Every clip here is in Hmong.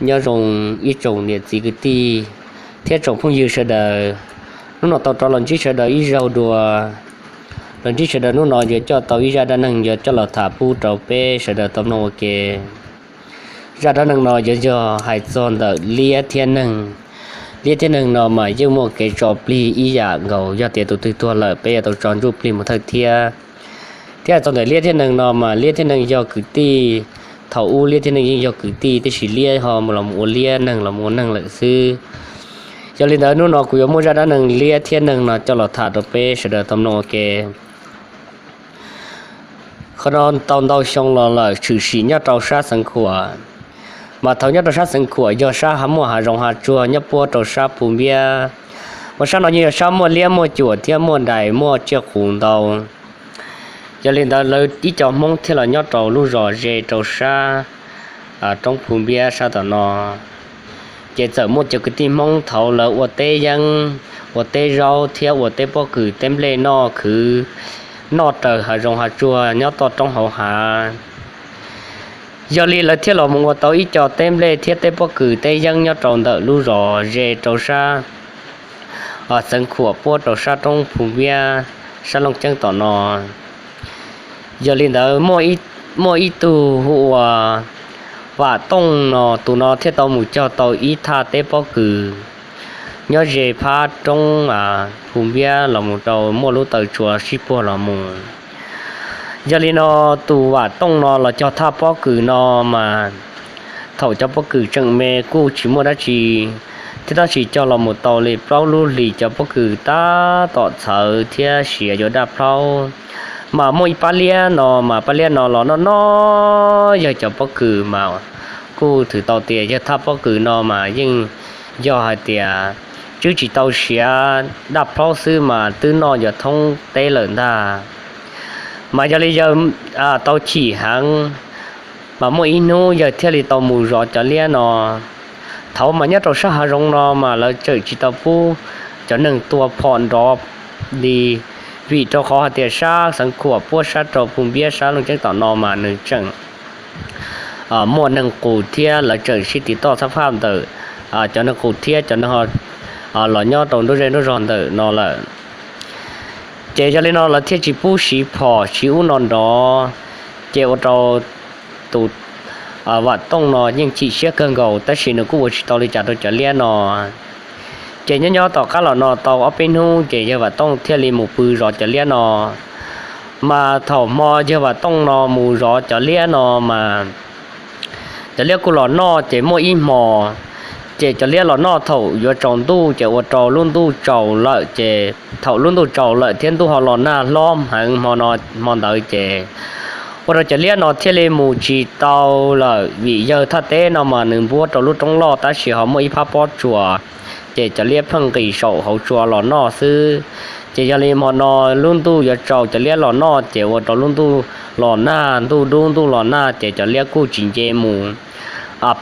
Nyob zoo ib tsoom niam txiv kwv tij thiab tsoom phooj ywg sawv daws. Hnub no tau rov los ntsib sawv daws ib zaug dua. Los ntsib sawv daws hnub no yuav coj tau ib zaj dab neeg yuav coj los tham pub rau peb sawv daws tau mloog ua ke. Zaj dab neeg no yuav yog hais txog ntawm liab thiab neeg. Liab thiab neeg no mas yeej muaj kev tso plig ib yam nkaus, yog tias tus twg tuag lawm peb yuav tau tso ntsuj plig mus thawj thiab. Thiab hais txog ntawm liab thiab neeg no mas liab thiab neeg yog kwv tij. Thaum ub liab thiab neeg yeej yog kwv tij, tiam sis liab ho los ua liab, neeg los ua neeg lawm xwb. Yog li ntawd hnub no kuv yuav muab zaj dab neeg liab thiab neeg no coj los tham rau peb sawv daws tau mloog ua ke. Qhov no tau ntau xyoo los lawm, tshwm sim nyob rau sab Xeev Khuam. Mas thaum nyob rau sab Xeev Khuam yog sab muaj hav zoov hav tsuag nyob puab rau sab Phu Npiab. Mas sab no yeej yog sab muaj liab muaj cuam thiab muaj dais muaj tsiaj qus ntau. Yog li ntawd lawv ib co Hmoob thiaj los nyob rau lub zos ze rau sab roob Phu Npiab sab tom no. Ces txawm muaj cov kwv tij Hmoob thaud lawv ua teb yeeb, ua teb zaub thiab ua teb pob kws teb nplej noj khwv, noj raws hav zoov hav tsuag nyob toj roob hauv hav. Yog li lawv thiaj los mus ua tau ib co teb nplej thiab teb pob kws teb yeeb nyob rau ntawm lub zos ze rau sab Xeev Khuam puab rau sab roob Phu Npiab sab Looj Ceeb tom no. Yog li ntawd muaj ib tug hu ua Vam Tooj no, tus no thiaj tau mus cog tau ib thaj teb pob kws nyob ze phab roob Phu Npiab los mus rau muaj lub taw tsua sib puag los mus. Yog li no tus Vam Tooj no los cog thaj pob kws no mas thaum cov pob kws tseem me kuj tsis muaj dab tsi, thiab tab sis cog los mus tau li plaub lub hlis cov pob kws tab tom txhawv thiab siav yuav daj plaub. Mas muaj ib pab liab no, mas pab liab no los noj noj yawg cov pob kws mas kuj thwm tau tias yawg thaj pob kws no mas yeej yog hais tias tswb tsis tau siav daj plaub xwb mas twb noj yuav thoob teb lawm ntag. Mas yog li yawg tau chim heev, mas muaj ib hnub yawg thiaj li tau mus zov cov liab no. Thaud mas nyob rau sab hav zoov no mas lawv tseem tsis tau pub cov neeg tua phom nrov li, vim rau qhov hais tias sab Xeev Khuam puab sab rau Phu Npiab sab Looj Ceeb tom no mas nws tseem muaj neeg qus thiab lawv tseem sib tiv toj xab phaj ntawm cov neeg qus thiab cov neeg los nyob rau nruab zej nruab zog ntawm no lawm. Ces yog li no lawv thiaj tsis pub siv phom siv ub no nrov, ces ua rau tus Vam Tooj no yeej chim siab kawg nkaus tab sis nws kuj ua tsis tau li cas rau cov liab no. Ces nyob nyob tom qab los no tau ob peb hnub ces yawg Vam Tooj thiaj li mus pw zov cov liab no. Mas thaum hmo yawg Vam Tooj no mus zov cov liab no mas cov liab kuj los noj ces muaj ib hmo, ces cov liab los noj thaum yuav tsaus ntuj ces ua rau lub ntuj tsaus lawm ces thaum lub ntuj tsaus lawm thiab ntuj ho los nag hlob heev hmo ntawd ces ua rau cov liab no thiaj li mus tsis tau lawm vim yawg thaj teb no mas nws npuab rau lub roob loj tab sis ho muaj ib phab pob tsuas, ces cov liab pheej nqis saum hauv tsua los noj xwb. Ces yog li hmo no lub ntuj yuav tsaus cov liab los noj ces ua rau lub ntuj los nag, ntuj dub ntuj los nag ces cov liab kuj tsis nce mus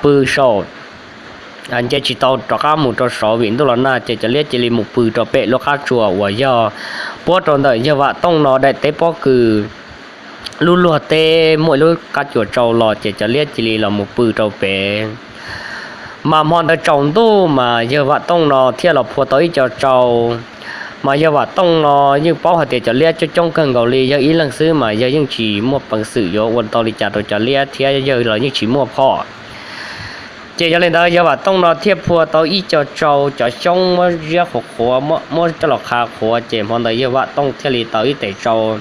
pw saum, nce tsis tau rov qab mus rau saud vim ntuj los nag ces cov liab cia li mus pw rau pem lub qab tsuas uas yog puab rau ntawm yawg Vam Tooj no daim teb pob kws lub luag teb muaj ib lub qab tsuas tsau los ces cov liab cia li los mus pw rau pem. Mas hmo ntawd tsaus ntuj mas yawg Vam Tooj no thiaj los phua tau ib co tsau. Mas yawg Vam Tooj no yeej paub hais tias cov liab coob coob kawg nkaus li, yawg ib leeg xwb mas yawg yeej tsis muaj peev xwm yuav ua tau li cas rau cov liab thiab yawg los yeej tsis muaj phom. Ces yog li ntawd yawg Vam Tooj no thiaj phua tau ib co tsau cov xyoob muab ziab qhuav qhuav, muab coj los qha qhuav ces hmo ntawd yawg Vam Tooj thiaj li tau ib tes tsau.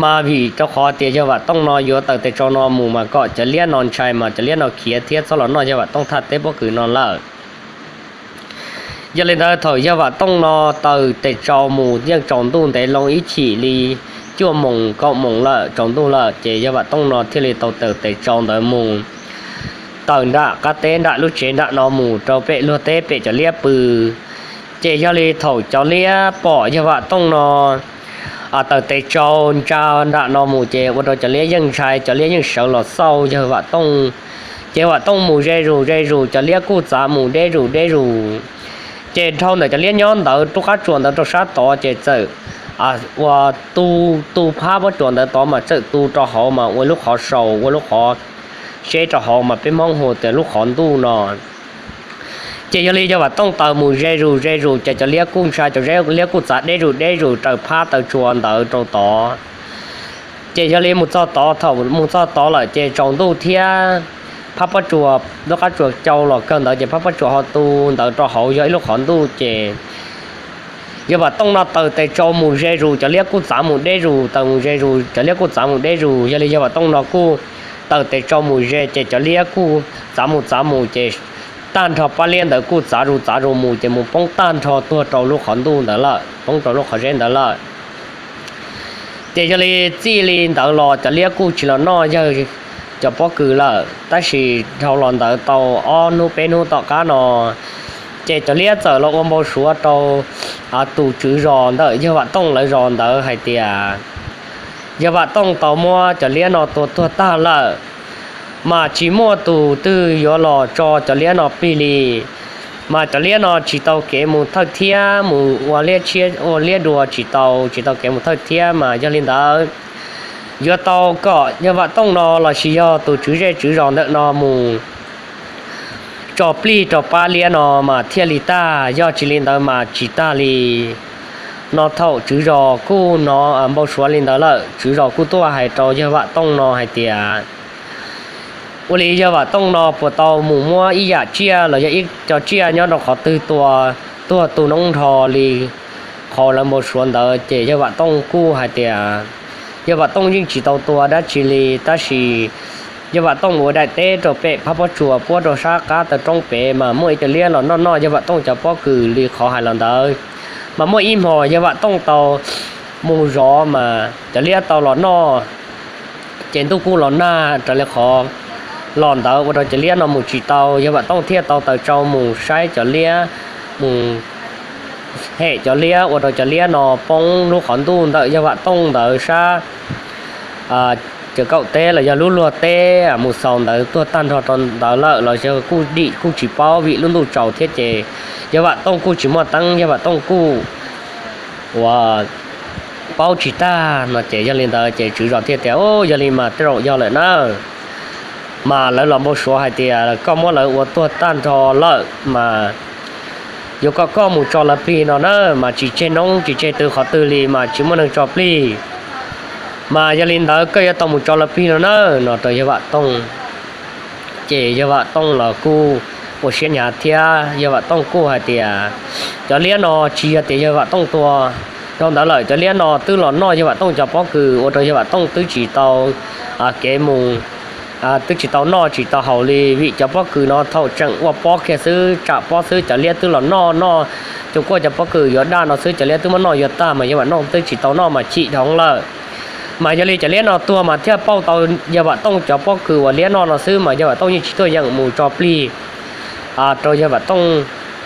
Mas vim rau qhov tias yawg Vam Tooj no yuav tawm tes tsau no mus mas kom cov liab no ntshai mas cov liab no khiav thiab txhob los noj yawg Vam Tooj thaj teb pob kws no lawm. Yog li ntawd thaum yawg Vam Tooj no tawm tes tsau mus yeej tsaus ntuj ntev loo ib chim li cuaj moos kaum moos lawm tsaus ntuj lawm ces yawg Vam Tooj no thiaj li tau tawm tes tsau ntawd mus tawm nram qab teb nram lub tsev nram no mus rau pem luag teb pem cov liab pw. Ces yog li thaum cov liab pom yawg Vam Tooj no tawm tes tsau ntsa nram no mus ces ua rau cov liab yeej ntshai, cov liab yeej sawv los xauj yawg Vam Tooj. Ces Vam Tooj mus ze zus ze zus cov liab kuj txav mus deb zus deb zus. Ces dhau ntawm cov liab nyob ntawd rub qab tsuas ntawd rau sab tod ces txawm ua tu, tu phab pob tsuas ntawd tod mas txawm tu rau hauv mas ua lub qhov sau, ua lub qhov seb rau hauv mas peb Hmoob hu tias lub qhov ntuj no. Ces yog li yawg Vam Tooj taws mus ze zus ze zus ces cov liab kuj ntshai, cov liab kuj txav deb zus deb zus raws phab taw tsua ntawd rau tod. Ces yog li mus txog tod, thaum mus txog tod lawm ces tsaus ntuj thiab phab pob tsuas, lub qab tsuas cau los kawg ntawd ces phab pob tsuas ho tu ntawd rau hauv yog ib lub qhov ntuj ces yawg Vam Tooj no taws tes tsau mus ze zus, cov liab kuj txav mus deb zus, taws mus ze zus, cov liab kuj txav mus deb zus. Yog li yawg Vam Tooj no kuj taws tes tsau mus ze ces cov liab kuj txav mus txav mus ces tag nrho pab liab ntawd kuj txav zus txav zus mus ces mus poob tag nrho tuag rau lub qhov ntuj ntawd lawm, poob rau lub qhov zeb ntawd lawm. Ces yog li txij li ntawd los cov liab kuj tsis los noj yawg cov pob kws lawm, tab sis dhau los ntawd tau ob hnub peb hnub tom qab no ces cov liab txawm los ua npau suav rau tus tswv zos ntawm yawg Vam Tooj lawv zos ntawd hais tias yawg Vam Tooj tau muab cov liab no tua tuag tag lawm, mas tsis muaj tus twg yuav los tso cov liab no plig li. Mas cov liab no tsis tau kev mus thawj thiab mus ua liab dua tsis tau, tsis tau kev mus thawj thiab, mas yog li ntawd yuav tau kom yawg Vam Tooj no los sis yog tus tswv zej tswv zos ntawm no mus tso plig rau pab liab no mas thiaj li tag, yog tsis li ntawd mas tsis tag li. No thaum tswv zos kuj hnov npau suav li ntawd lawm, tswv zos kuj tuaj hais rau yawg Vam Tooj no hais tias ua li yawg Vam Tooj no puas tau mus muab ib yam tsiaj los yog ib co tsiaj nyob rau qhov twg tua tuag tu noob nrho li qhov lawv npau suav ntawd. Ces yawg Vam Tooj kuj hais tias yawg Vam Tooj yeej tsis tau tua dab tsi li, tab sis yawg Vam Tooj ua daim teb rau pem phab pob tsuas puab rau sab qab taw roob pem mas muaj ib co liab los noj noj yawg Vam Tooj cov pob kws li qhov hais los ntawd. Mas muaj ib hmos yawg Vam Tooj tau mus zov mas cov liab tau los noj, ces ntuj kuj los nag raws li qhov los ntawd ua rau cov liab no mus tsis tau, yawg Vam Tooj thiaj tau taws tsau mus saib cov liab, mus hem cov liab ua rau cov liab no poob lub qhov ntuj ntawm yawg Vam Tooj ntawd sab cawv kaum teb los yog lub luag teb mus xaus ntawd tuag tag nrho rau ntawd lawm los yawg kuj dim kuj tsis paub vim lub ntuj tsaus thiab ces yawg Vam Tooj kuj tsis muaj teeb, yawg Vam Tooj kuj ua paub tsis tag no ces yog li ntawd ces tswv zos thiaj tias, Yog li mas tej zaum yog lawm na, mas lawv los npau suav hais tias koj muab lawv ua tuag tag nrho lawm mas yuav kom koj mus tso lawv plig no na, mas tsis tseg noob tsis tseg tw qhov twg li mas tsis muaj neeg tso plig. Mas yog li ntawd koj yuav tau mus tso lawv plig no na, no rau yawg Vam Tooj. Ces yawg Vam Tooj los kuj ua siab hnyav thiab, yawg Vam Tooj kuj hais tias cov liab no tsis yog tias yawg Vam Tooj tua, dhau ntawd lawm cov liab no twb los noj yawg Vam Tooj cov pob kws ua rau yawg Vam Tooj twb tsis tau kev mus, twb tsis tau noj tsis tau haus li, vim cov pob kws no thaum tseem ua pob kiag xwb, tsam pob xwb cov liab twb los noj, noj cov kuaj cov pob kws yuav daj no xwb cov liab twb muab noj yuav tag mas yawg Vam Tooj twb tsis tau noj mas chim dhau lawm. Mas yog li cov liab no tuag mas thiaj pauj tau yawg Vam Tooj cov pob kws uas liab noj no xwb mas yawg Vam Tooj yeej tsis tuaj yeem mus tso plig rau yawg Vam Tooj,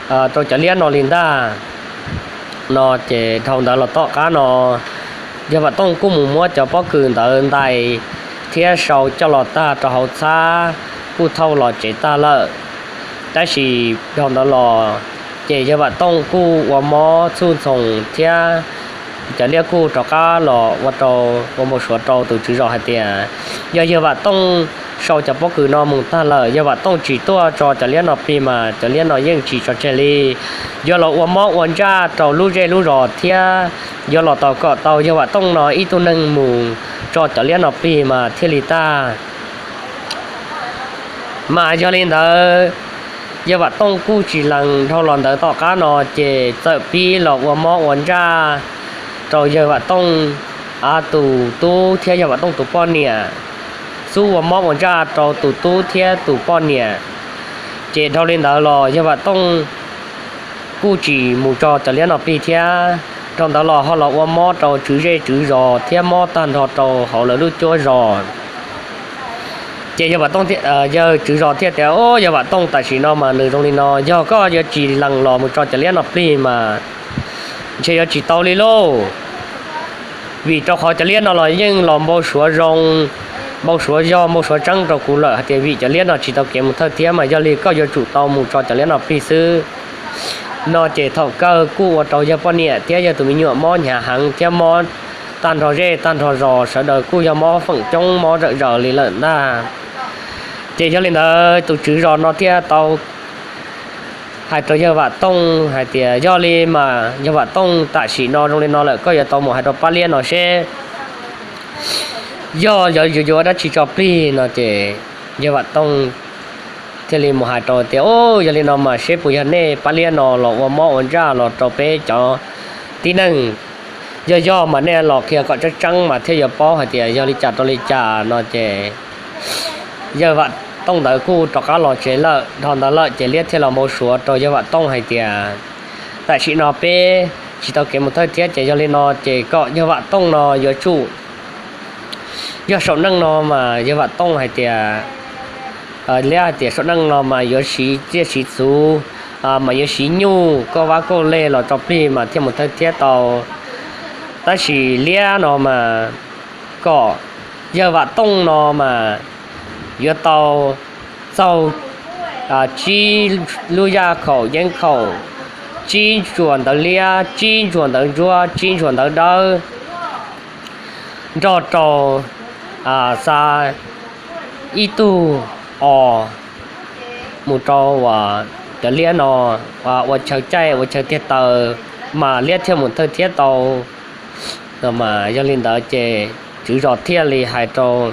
rau cov liab no li ntag. No ces dhau ntawd los tom qab no yawg Vam Tooj kuj mus muab cov pob kws ntawd ntais thiab sau coj los tag rau hauv txhab kuj thauj los tsev tag lawm. Tab sis dhau ntawd los ces yawg Vam Tooj kuj ua mob txhuj ntxhoo thiab cov liab kuj rov qab los ua rau, ua npau suav rau tus tswv zos hais tias yog yawg Vam Tooj sau cov pob kws no mus tag lawm, yawg Vam Tooj tsis tuaj tso cov liab no plig mas cov liab no yeej tsis tso tseg li. Yuav los ua mob ua ntsaj rau lub zej lub zos thiab yuav los tau kom tau yawg Vam Tooj no ib tug neeg mus tso cov liab no plig mas thiaj li tag. Mas yog li ntawd, yawg Vam Tooj kuj tsis lees, dhau los ntawd tom qab no ces txawm pib los ua mob ua ntsaj rau yawg Vam Tooj tus tub thiab yawg Vam Tooj tus poj niam. Xub ua mob ua ntsaj rau tus tub thiab tus poj niam, ces dhau li ntawd los yawg Vam Tooj kuj tsis mus tso cov liab no plig thiab. Dhau ntawd los ho los ua mob rau tswv zej tswv zos thiab mob tag nrho rau hauv lawv lub cuab zos. Ces yawg Vam Tooj, yawg tswv zos thiaj tias, Yawg Vam Tooj, tam sim no mas nws zoo li no, yog koj yuav tsis lees los mus tso cov liab no plig mas ntshe yuav tsis tau li lauj. Vim rau qhov cov liab no los yeej los npau suav zoo, npau suav yog npau suav tseeb rau kuv lawm hais tias vim cov liab no tsis tau kev mus thawj thiab mas yog li koj yuav tsum tau mus tso cov liab no plig xwb. No ces thaum kawg kuj ua rau yawg poj niam thiab yawg tus me nyuam mob hnyav heev thiab mob tag nrho zej tag nrho zos, sawv daws kuj yog mob feem coob mob zawm zaws li lawm ntag. Ces yog li ntawd tus tswv zos no thiaj tau hais rau yawg Vam Tooj hais tias, yog li mas yawg Vam Tooj, tam sim no zoo li no lawm, koj yuav tau mus hais rau pab liab no seb yog yuav yuav dab tsi tso plig no. Ces yawg Vam Tooj thiaj li mus hais rau tias, o, yog li no mas seb puas yog nej pab liab no los ua mob ua ntsaj los rau peb cov tib neeg. Yog yog mas nej los qhia kom tseeb tseeb mas thiaj yuav paub hais tias yog li cas rau li cas no. Ces yawg Vam Tooj ntawd kuj rov qab los tsev lawm. Dhau ntawd lawm ces liab thiaj los npau suav rau yawg Vam Tooj hais tias, tam sim no peb tsis tau kev mus thawj thiab, ces yog li no ces kom yawg Vam Tooj no yuav tsum, yog saum neej no mas yawg Vam Tooj hais tias, liab hais tias saum neej no mas yuav siv tsiaj siv txhu, mas yuav siv nyuj kauj vab kauj leg los tso plig mas thiaj mus thawj thiab tau. Tab sis liab no mas kom yawg Vam Tooj no mas yuav tau txaug tsib lub yaj khaum yeeb khaum, tsib ntsuas ntawv liab, tsib ntsuas ntawv ntsuab, tsib ntsuas ntawv dawb, nrog rau xa ib tug os mus rau cov liab no ua chaw caij ua chaw tiag taw, mas liab thiaj mus thawj thiab tau. Mas yog li ntawd ces tswv zos thiaj li hais rau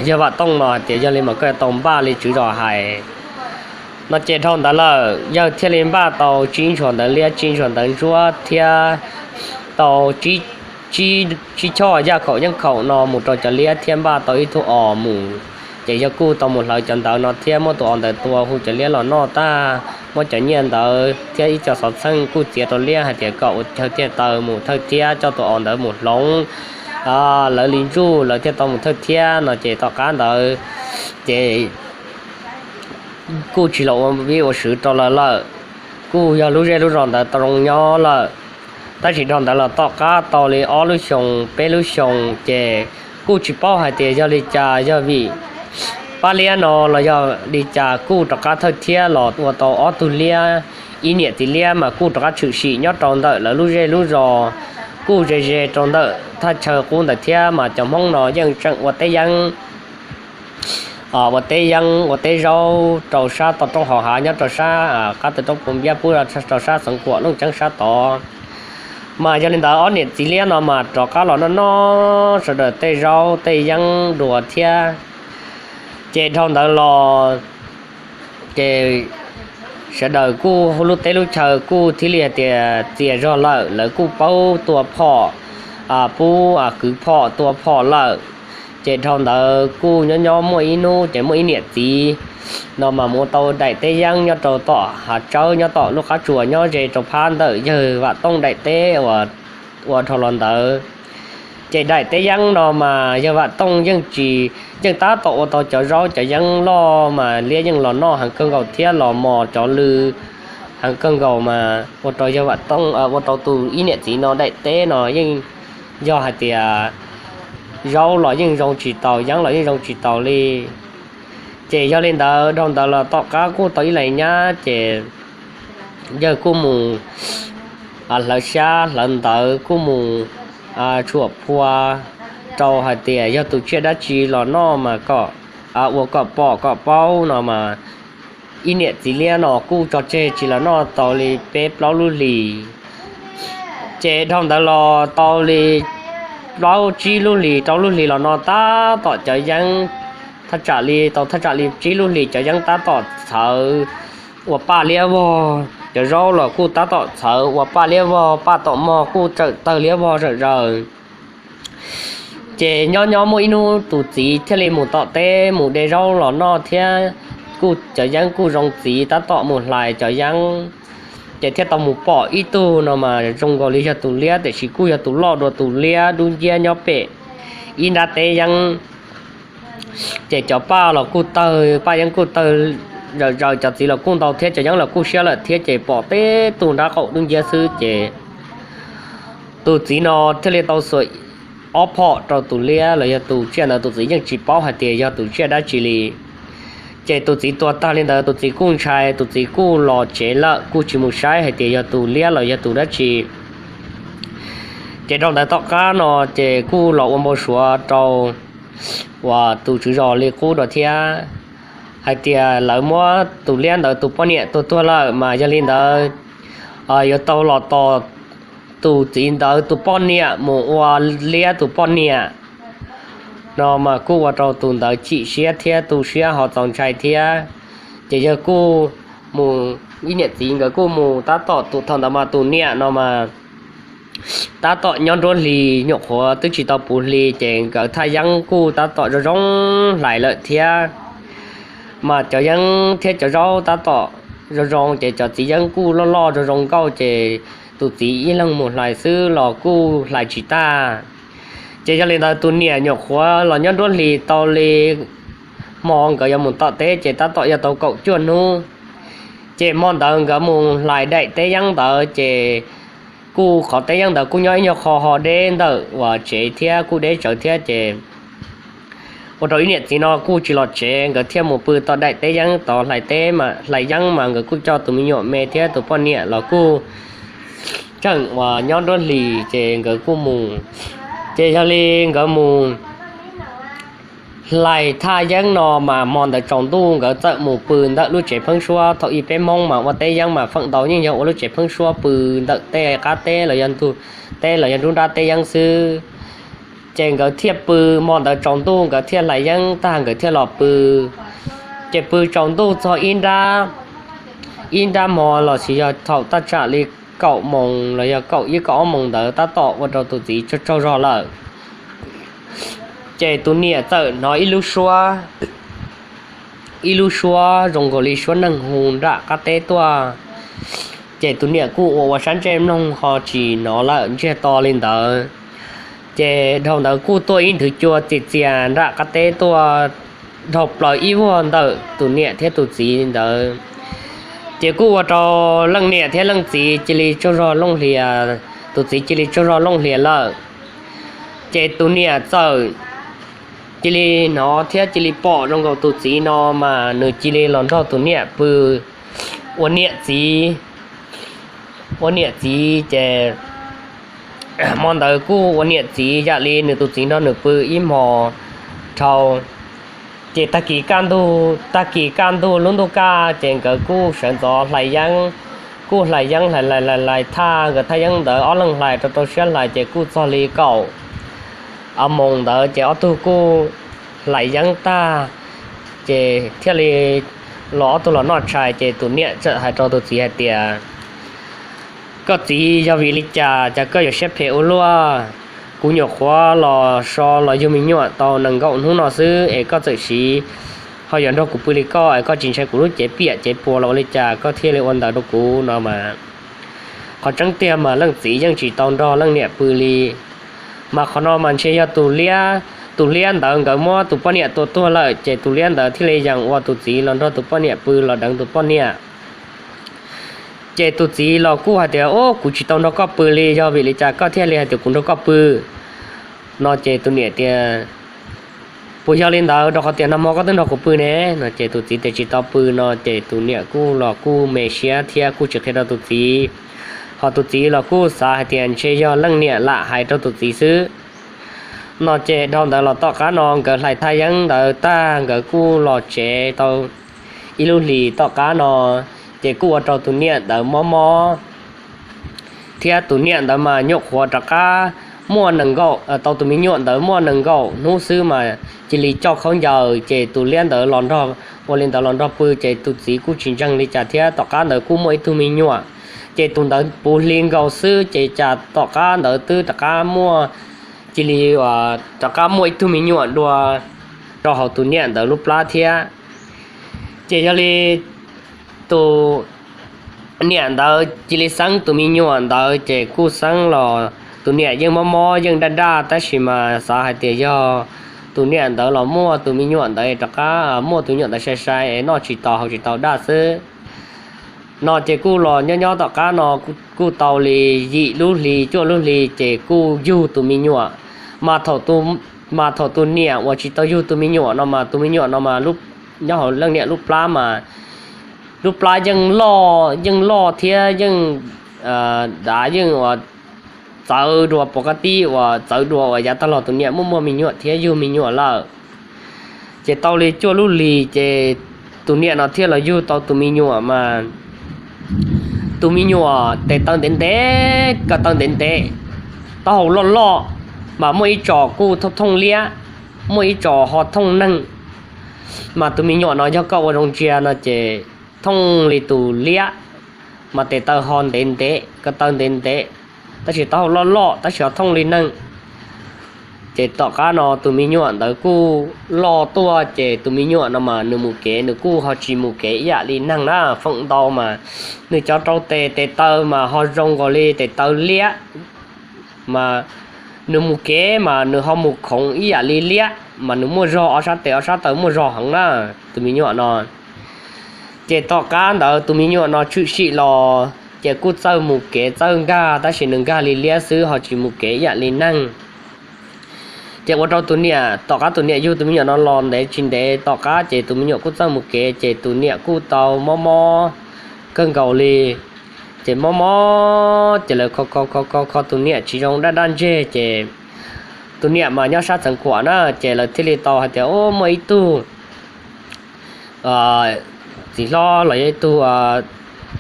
yawg Vam Tooj no hais tias, yog li mas koj yuav tau npaj li tswv zos hais no. Ces dhau ntawd lawm yawg thiaj li npaj tau tsib ntsuas ntawv liab, tsib ntsuas ntawv ntsuab thiab tau tsib choj yaj khaum yeeb khaum no mus rau cov liab thiab npaj tau ib tug os mus. Ces yawg kuj tau mus hlawv cov ntawv no thiab muab tus os ntawd tua hu cov liab los noj tag, muab cov nyiaj ntawd thiab ib co xov txheej kuj txiav rau liab hais tias kom ua chaw tiag taw mus thawj thiab coj tus os ntawd mus hloov lawv li ntsuj lawv thiaj tau mus thawj thiab no. Ces tom qab ntawd ces kuj tsis los ua vij ua sw rau lawv lawm, kuj yog lub zej lub zos ntawd tau zoo nyob lawm. Tab sis dhau ntawd los tom qab tau li ob lub xyoos peb lub xyoos ces kuj tsis paub hais tias yog li cas, yog vim pab liab no los yog li cas kuj rov qab thawj thiab los ua tau ob tug liab. Ib niam txiv liab mas kuj rov qab tshwm sim nyob rau ntawm lawv lub zej lub zos, kuj ze ze rau ntawm thaj chaw qub ntawd thiab. Mas cov Hmoob no yeej tseem ua teb yeeb, ua teb yeeb ua teb zaub rau sab toj roob hauv hav nyob rau sab qab tw roob Pus Npiab pub rau sab Xeev Khuam Looj Ceeb sab tod. Mas yog li ntawd ob niam txiv liab no mas rov qab los noj noj sawv daws tej zaub tej yeeb dua thiab. Ces dhau ntawd los ces sawv daws kuj lub teb lub chaw kuj thiaj li hais tias txias zog lawm, lawv kuj paub tua phom, pub kwv phom tua phom lawm. Ces dhau ntawd kuj nyob nyob muaj ib hnub ces muaj ib niam txiv no mas mus ua tau daim teb yeeb nyob rau tom hav tsawb nyob tom lub qab tsuas nyob ze rau phab ntawm yawg Vam Tooj daim teb ua dhau los ntawd. Ces daim teb yeeb no mas yawg Vam Tooj yeej tsis, yeej tab tom ua tau cov zaub cov yeeb loj mas liab yeej los noj heev kawg nkaus thiab los mos cov lw heev kawg nkaus mas ua rau yawg Vam Tooj, ua rau tus ib niam txiv no daim teb no yeej yog hais tias zaub los yeej zoo tsis taus, yeeb los yeej zoo tsis taus li. Ces yog li ntawd dhau ntawd los tom qab kuj tau ib leeg nyab ces yawg kuj mus hlawv xyab hlawv ntawv kuj mus tshuam phua rau hais tias yog tus tsiaj dab tsi los noj mas kom ua kom pom kom paub no mas ib niam txiv liab no kuj tso tseg tsis los noj tau li peb plaub lub hlis. Ces dhau ntawd los tau li plaub tsib lub hlis rau lub hlis los no tab tom cov yeeb, thaj tsam li tau thaj tsam li tsib lub hlis cov yeeb tab tom txhawv ua paj liab vog, cov zaub los kuj tab tom txhawv ua paj liab vog, paj tom mog kuj tawm tawg liab vog zawm zaws. Ces nyob nyob muaj ib hnub tus txiv thiaj li mus tom teb mus de zaub los noj thiab kuj cov yeeb kuj zoo, txiv tab tom mus hlais cov yeeb. Ces thiaj tau mus pom ib tug no mas zoo nkaus li yog tus liab tiam sis kuj yog tus loj dua tus liab dub nciab nyob pem ib nrab teb yeeb. Ces cov paj los kuj tawg, paj yeeb kuj tawg zawm zaws, cov txiv los kuj ntau thiab cov yeeb los kuj siab lawm thiab ces pom tib tug nrab qaum dub nciab xwb ces tus txiv no thiaj li tau xuas ob phom rau tus liab los yog tus tsiaj ntawd, tus txiv yeej tsis paub hais tias yog tus tsiaj dab tsi li. Ces tus txiv tua tag li ntawd tus txiv kuj ntshai, tus txiv kuj los tsev lawm kuj tsis mus saib hais tias yog tus liab los yog tus dab tsi. Ces dhau ntawd tom qab no ces kuj los ua npau suav rau uas tus tswv zos li qub dua thiab, hais tias lawv muab tus liab ntawd tus poj niam tua tuag lawm mas yog li ntawd yuav tau los tos tus txiv ntawd tus poj niam mus ua liab tus poj niam no mas kuj ua rau tus ntawd chim siab thiab tu siab ho txaus ntshai thiab. Ces yawg kuj mus, ib niam txiv nkawd kuj mus tab tom, tus thaum ntawd mas tus niam no mas tab tom nyob nruab hlis nyuam qhuav twb tsis tau puv hli ces nkawd thaj yeeb kuj tab tom zoo zoo hlais lawm thiab. Mas cov yeeb thiab cov zaub tab tom zoo zoo ces cov txiv yeeb kuj loj loj zoo zoo nkauj ces tus txiv ib leeg mus hlais xwb los kuj hlais tsis tag. Ces yog li ntawd tus niam nyuam qhuav los nyob nruab hlis tau li hmo nkawd yuav mus tom teb ces tab tom yog tau kaum cuaj hnub. Ces hmo ntawd nkawd mus hlais daim teb yeeb ntawd ces kuj qhov teb yeeb ntawd kuj nyob ib nyuag qho ho deb ntawm uas tsev thiab kuj deb tsawv thiab ces ua rau ib niam txiv no kuj tsis los tsev, nkawd thiaj mus pw tom daim teb yeeb tod hlais teb, hlais yeeb mas nkawd kuj coj tus me nyuam me thiab tus poj niam los kuj tseem uas nyob nruab hlis ces nkawd kuj mus. Ces yog li nkawd mus hlais thaj yeeb no mas hmo ntawd tsaus ntuj nkawd txawm mus pw ntawm lub tsev pheeb suab. Thaum ub peb Hmoob mas ua teb yeeb mas feem ntau yeej yog ua lub tsev pheeb suab pw ntawm tej qab teb los yog ntug teb los yog nruab nrab teb yeeb xwb. Ces nkawd thiaj pw, hmo ntawd tsaus ntuj nkawd thiaj hlais yeeb tag nkawd thiaj los pw. Ces pw tsaus ntuj txog ib nrab, ib nrab hmo los sis yog thaum thaj tsam li kaum moos los yog kaum ib kaum ob moos ntawd tab tom ua rau tus txiv tsaug tsaug zog lawm. Ces tus niam txawm hnov ib lub suab, ib lub suab zoo nkaus li suab neeg hu nram qab teb tuaj. Ces tus niam kuj ua ua sab ntsej mloog ho tsis hnov lawm, ntsiag to li ntawd. Ces dhau ntawd kuj tuaj ib nthwv cua txias txias nram qab teb tuaj dhau plaws ib vuag ntawm tus niam thiab tus txiv ntawd. Ces kuj ua rau leej niam thiab leej txiv cia li tsaug zog looj hlias, tus txiv cia li tsaug zog looj hlias lawm. Ces tus niam txawm cia li hnov thiab cia li pom zoo nkaus tus txiv no mas nws cia li los nrog tus niam pw ua niam txiv, ua niam txiv ces hmo ntawd kuj ua niam txiv yam li nws tus txiv nrog nws pw ib hmos dhau. Ces tag kis kaj ntug, tag kis kaj ntug lub ntuj kaj ces nkawd kuj sawv ntxov hlais yeeb, kuj hlais yeeb hlais hlais hlais thaj, nkawd thaj yeeb ntawd ob leeg hlais rau rau siab hlais ces kuj txog li kaum moos ntawd ces ob tug kuj hlais yeeb tag ces thiaj li los ob tug los noj tshais ces tus niam txawm hais rau tus txiv hais tias, koj txiv, yog vim li cas cas koj yuav siab phem ua luaj? Kuv nyuam qhuav los so los yug me nyuam tau nees nkaum hnub no xwb es koj txawm siv ho yuav nrog kuv pw li koj es koj tsis ntshai kuv lub cev piam cev puas los ua li cas koj thiaj li ua ntawd rau kuv no mas. Qhov tseeb tiag mas leej txiv yeej tsis tau nrog leej niam pw li. Mas qhov no mas ntshe yog tus liab, tus liab ntawd nkawd muab tus poj niam tua tuag lawm ces tus liab ntawd thiaj li yees ua tus txiv los nrog tus poj niam pw los deev tus poj niam. Ces tus txiv los kuj hais tias, ub, kuv tsis tau nrog koj pw li, yog vim li cas koj thiaj li hais tias kuv nrog koj pw? No ces tus niam tias, puas yog li ntawd, rau qhov tias nag hmo koj twb nrog kuv pw ne? No ces tus txiv tias tsis tau pw no ces tus niam kuj los kuj me siab thiab kuj tsis qhia rau tus txiv. Ho tus txiv los kuj xav hais tias ntshe yog leej niam lam hais rau tus txiv xwb. No ces dhau ntawd los tom qab no nkawd hlais thaj yeeb ntawd tag nkawd kuj los tsev tau ib lub hlis tom qab no, ces kuj ua rau tus niam ntawd mob mob thiab tus niam ntawd mas nyuam qhuav rov qab muaj nees nkaum, tau tus me nyuam ntawd muaj nees nkaum hnub xwb mas cia li coj khaub ncaws ces tus liab ntawd los nrog, ua li ntawd los nrog pw ces tus txiv kuj tsis ntseeg li cas thiab. Tom qab ntawd kuj muaj ib tug me nyuam, ces tus ntawd puv hli nkaus xwb ces cas tom qab ntawd twb rov qab muaj, cia li rov qab muaj ib tug me nyuam dua rau hauv tus niam ntawd lub plab thiab. Ces yog li tus niam ntawd cia li xeeb tus me nyuam ntawd ces kuj xeeb los tus niam yeej mob mob yeej daj daj tab sis mas xav hais tias yog tus niam ntawd los muaj tus me nyuam ntawd rov qab muaj tus me nyuam ntawd sai sai es noj tsis tau haus tsis tau daj xwb. No ces kuj los nyob nyob tom qab no kuj tau li yim lub hli cuaj lub hli ces kuj yug tus me nyuam. Mas thaum tus niam uas tsis tau yug tus me nyuam no mas tus me nyuam no mas nyob hauv leej niam lub plab mas lub plab yeej loj, yeej loj thiab yeej dav, yeej txawv dua pov qab tib uas txawv dua uas yav tag los tus niam muaj muaj me nyuam thiab yug me nyuam lawm. Ces tau li cuaj lub hlis ces tus niam no thiaj los yug tau tus me nyuam mas tus me nyuam tes taw ntev ntev, ko taw ntev ntev, taub hau loj loj, mas muaj ib tsos kuj thooj thooj liab, muaj ib tsos ho thooj neeg. Mas tus me nyuam no yog koj ua zoo ntsia no ces thooj li tus liab, mas tes taw ho ntev ntev, ko taw ntev ntev, tab sis taub hau loj loj tab sis ho thooj li neeg. Ces tom qab no tus me nyuam ntawd kuj loj tuaj ces tus me nyuam no mas nws mus kev nws kuj ho tsis mus kev ib yam li neeg na, feem ntau mas nws cov rau tes tes taw mas ho zoo nkaus li tes taw liab, mas nws mus kev mas nws ho mus khoov ib yam li liab, mas nws muaj zog ob sab tes ob sab taw muaj zog heev na, tus me nyuam no. Ces tom qab ntawd tus me nyuam no tshwm sim los ces kuj txawj mus kev txawj nkag, tab sis nws nkag li liab xwb ho tsis mus kev ib yam li neeg. Ces ua rau tus niam, tom qab tus niam yug tus me nyuam no los ntev tsis ntev tom qab ces tus me nyuam kuj txawj mus kev ces tus niam kuj tau mob mob kawg nkaus li. Ces mob mob ces lawv kho kho kho kho kho tus niam tsis zoo dab dab ntseg ces tus niam mas nyob sab Xeev Khuam na, ces lawv thiaj li tau hais tias, o, muaj ib tug txiv hlob los yog ib tug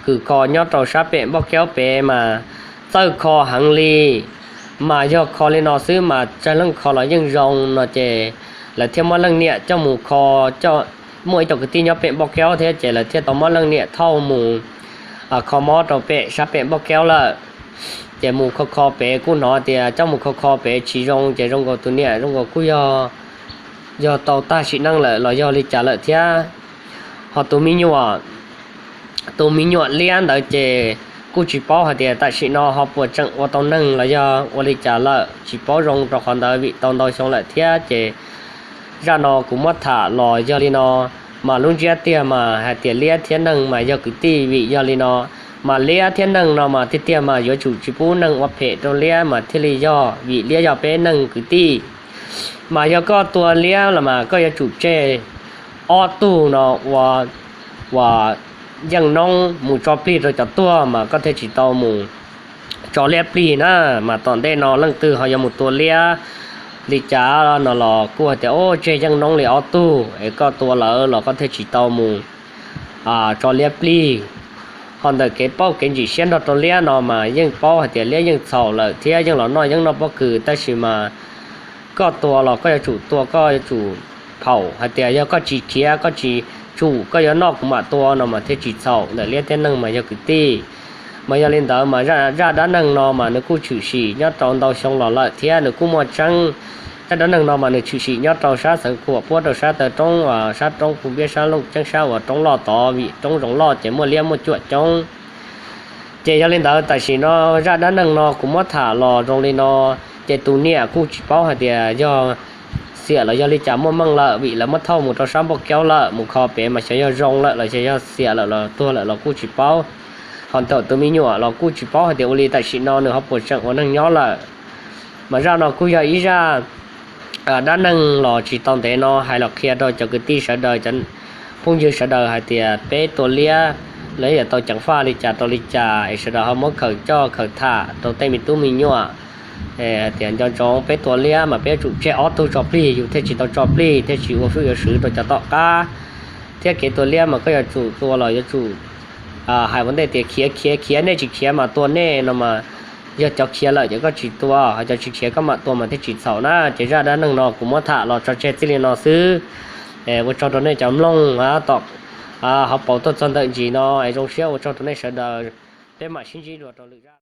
kws kho nyob rau sab pem Npauj Kaub pem mas txawj kho heev li, mas yog kho li no xwb mas tsawg leej kho los yeej zoo no ces lawv thiaj muab leej niam coj mus kho, muaj ib co kwv tij nyob pem Npauj Kaub thiab ces lawv thiaj tau muab leej niam thauj mus kho mob rau pem sab pem Npauj Kaub lawm. Ces mus kho kho pem kuj hnov tias coj mus kho kho pem tsis zoo ces zoo nkaus tus niam zoo nkaus kuj yog, yog tau tag sim neej lawm los yog li cas lawm thiab. Ho tus me nyuam, tus me nyuam liab ntawd ces kuj tsis paub hais tias tam sim no ho puas tseem ua tau neeg los yog ua li cas lawm tsis paub zoo rau qhov ntawd vim tau ntau xyoo lawm thiab ces zaj no kuv muab tham los yog li no, mas lub ntsiab tiag mas hais tias liab thiab neeg mas yog kwv tij vim yog li no, mas liab thiab neeg no mas tiag tiag mas yuav tsum tsis pub neeg ua phem rau liab mas thiaj li yog vim liab yog peb neeg kwv tij. Mas yog koj tua liab los mas koj yuav tsum tseg ob tug no ua, ua yeej noob mus tso plig rau cov tuag mas koj thiaj tsis tau mus tso liab plig na. Mas tom ntej no leej twg ho yuav mus tua liab li cas no los kuj hais tias, o, tseg yeej noob li ob tug es koj tua lawm los koj thiaj tsis tau mus tso liab plig. Ho ntawm kev paub kev ntsim siab nrog rau liab no mas yeej paub hais tias liab yeej txhaum lawm thiab yeej los noj yeeb noj pob kws tab sis mas koj tua los koj yuav tsum tua koj yuav tsum phaum hais tias yog koj tsis khiav koj tsis tsum koj yuav noj kuv mam tua no mas thiaj tsis txhaum. Ntawm liab thiab neeg mas yog kwv tij. Mas yog li ntawd mas zaj dab neeg no mas nws kuj tshwm sim nyob rau ntau xyoo los lawm thiab nws kuj muaj tseeb. Zaj dab neeg no mas nws tshwm sim nyob rau sab Xeev Khuam puab rau sab taw roob, sab roob Phu Npiab sab Looj Ceeb sab uas roob loj tod vim roob zoov loj ces muaj liab muaj cuam coob. Ces yog li ntawd tam sim no zaj dab neeg no kuv muab tham los zoo li no, ces tus niam kuj tsis paub hais tias yog xiam los yog li cas muaj meej lawm vim lawv muab thauj mus rau sab Npauj Kaub lawm, mus kho pem mas xyov yog zoo lawm los xyov yog xiam lawm los tuag lawm los kuj tsis paub. Ho ntawm tus me nyuam los kuj tsis paub hais tias ua li tam sim no nws ho puas tseem ua neeg nyob lawm. Mas zaj no kuj yog ib zaj dab neeg los tsis tau ntev no hais los qhia rau cov kwv tij sawv daws, cov phooj ywg sawv daws hais tias peb tua liab los yog tau ceev faj li cas rau li cas es sawv daws ho muab khaws coj khaws tham rau tej me tub me nyuam hais tias nco ntsoov peb tua liab mas peb yuav tsum tseg ob tug tso plig yus thiaj tsis tau tso plig thiaj tsis ua fwj ua swv rau cov tom qab. Thiab kev tua liab mas koj yuav tsum tua los yuav tsum hais ua ntej tias khiav khiav khiav, nej tsis khiav mas tua nej no mas yog cov khiav lawm ces koj tsis tua, ho cov tsis khiav koj mam tua mas thiaj tsis txhaum na. Ces zaj dab neeg no kuv muab tham los tso tseg txij li no xwb. Ua tsaug rau nej cov mloog tom hauv paus tuaj txog ntawm ntsis no es zoo siab ua tsaug rau nej sawv daws. Peb mam sib ntsib dua rau lwm zaj.